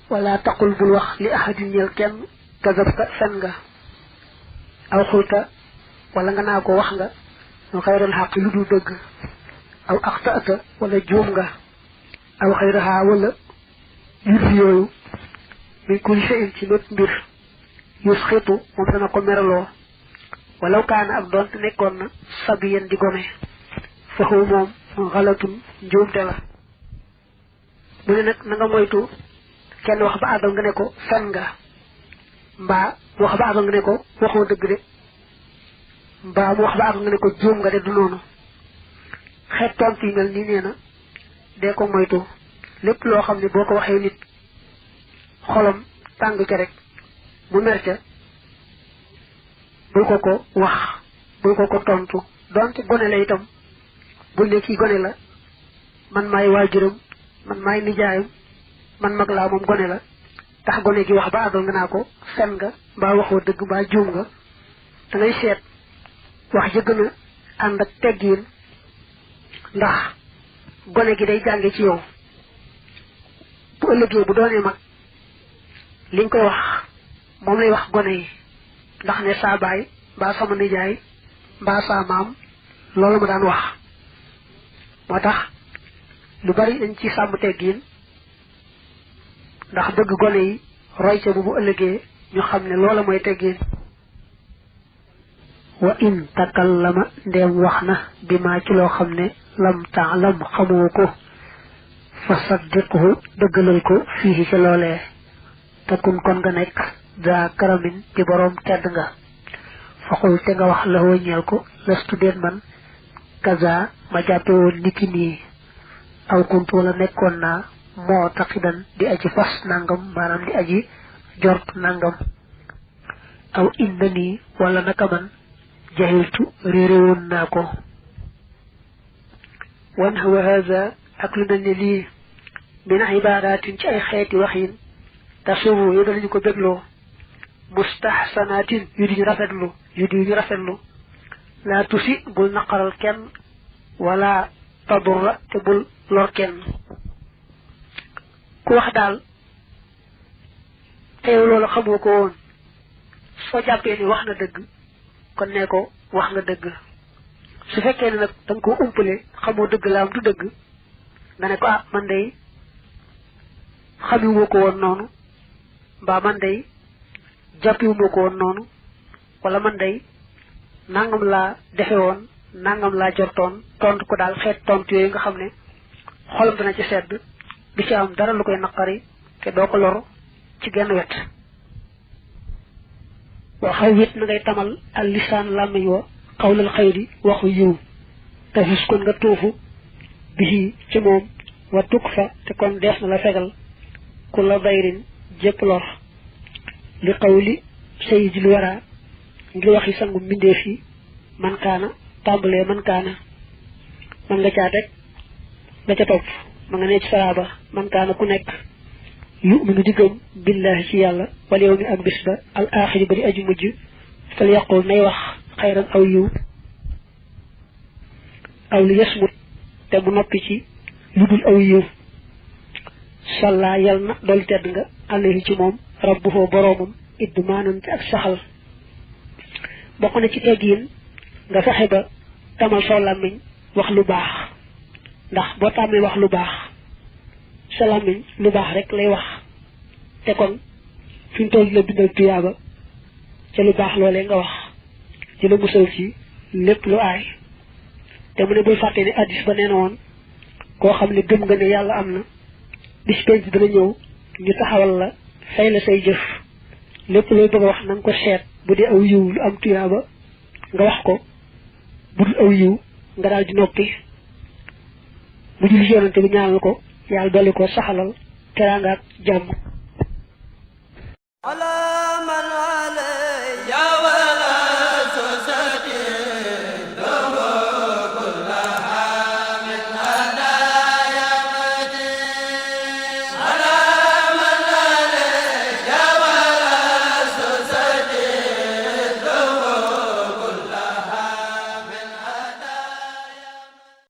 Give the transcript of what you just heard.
wala taqul bul wax li ahadin ñel kenn kazabta fen nga aw xulta wala nga naa ko wax nga ñu xayral xaq lu dul dëgg aw axtaata wala juum nga aw xayraha wala yurf yooyu min kulli shay'in ci mépp mbir yusxitu moom dana ko meraloo walaw kaana ak doonte nekkoon na sabiyan di gone faxu moom xalatun njuumte la mu ne nag na nga moytu kenn wax ba àggal nga ne ko fen nga mbaa mu wax ba àggal nga ne ko waxoo dëgg de mbaa mu wax ba àggal nga ne ko juum nga de du noonu xeet tontu yi mel nii nee na dee ko moytu lépp loo xam ne boo ko waxee nit xolam tàng ca rek mu mer ca bul ko ko wax bul ko ko tontu donte gone la itam bul ne kii gone la man maay waajuram man maay nijaayam man mag laa moom gone la tax gone gi wax ba àggal nga naa ko fen nga mbaa waxoo dëgg mbaa juum nga da ngay seet wax ja gën a ànd ak teggiin ndax gone gi day jànge ci yow bu ëllëgee bu doonee mag li nga koy wax moom lay wax gone yi ndax ne saa baay mbaa sama nijaay mbaa saa maam loolu ma daan wax moo tax lu bari dañ ci sàmm teggiin ndax bëgg gone yi roy ca bu ëllëgee ñu xam ne loola mooy teggiin wa in takallama ndeem wax na bi maa ci loo xam ne lam taalam xamoo ko fa saddiqhu dëggalal ko fii ci loolee takun kon nga nekk daa karamin di boroom tedd nga faxul te nga wax la ñeel ko lastu déet man kaza ma jàppe woon niki nii aw kuntu wala nekkoon naa moo taxidan di aji fas nangam maanaam di aji jort nangam aw inna nii wala naka man jahiltu réere woon naa ko wan wa haza ak lu mel ne lii min ibaratin ci ay xeeti waxin tasuru yu danañu ko bégloo mustahsanatin yu di ñu rafetlu laa tusi bul naqaral kenn wala tadurra te bul lor kenn ku wax daal te yow loolu xamoo ko woon soo jàppee ni wax na dëgg kon ne ko wax nga dëgg su fekkee ne nag da nga koo umpale xamoo dëgg la am du dëgg nga ne ko ah man day xamiwuma ko woon noonu mbaa man day jàppiwuma ko woon noonu wala man day nangam laa defe woon nangam laa jortoon tontu ko daal xeet tontu yooyu nga xam ne xolam dana ci sedd du ci am dara lu koy naqari te doo ko lor ci genn wet waxaw wit na ngay tamal al lisaan làmmiñ wa xawlal xayri waxu yiw te fus kon nga tuufu bisi ci moom wa tukk fa te kon dees na la fegal ku la dayrin jépp lor li xawli sayyidil wara ngir waxi sangu mbindeef yi man kaana tàmbalee man kaana man nga caa teg nga ca topp ma nga ne ci salaaba man kaana ku nekk yuminu di gëm billahi ci yàlla wal yawmi ak bis ba al axiri ba di aju mujj fal yaqul nay wax xayran aw yiw aw li yasmut te mu noppi ci lu dul aw yiw salla yal na dool tedd nga alayhi ci moom rabbuhu boroomam idmaanan ci ak saxal bokk na ci teggiin nga fexe ba tamal soo làmmiñ wax lu baax ndax boo tàmmee wax lu baax sa làmmiñ lu baax rek lay wax te kon fi mu toll la bindal tuyaaba ca lu baax loolee nga wax ci la musal ci lépp lu aay te mu ne bul fàtte ne addis ba nee na woon koo xam ne gëm nga ne yàlla am na bis penc dana ñëw ñu taxawal la fay la say jëf lépp looy bëgg a wax na nga ko seet bu dee aw yiw lu am tuyaaba nga wax ko bu dul aw yiw nga daal di noppi mu julli ci yonante bi ñaanal ko yàlla dolli ko saxalal teraanga ak jàmm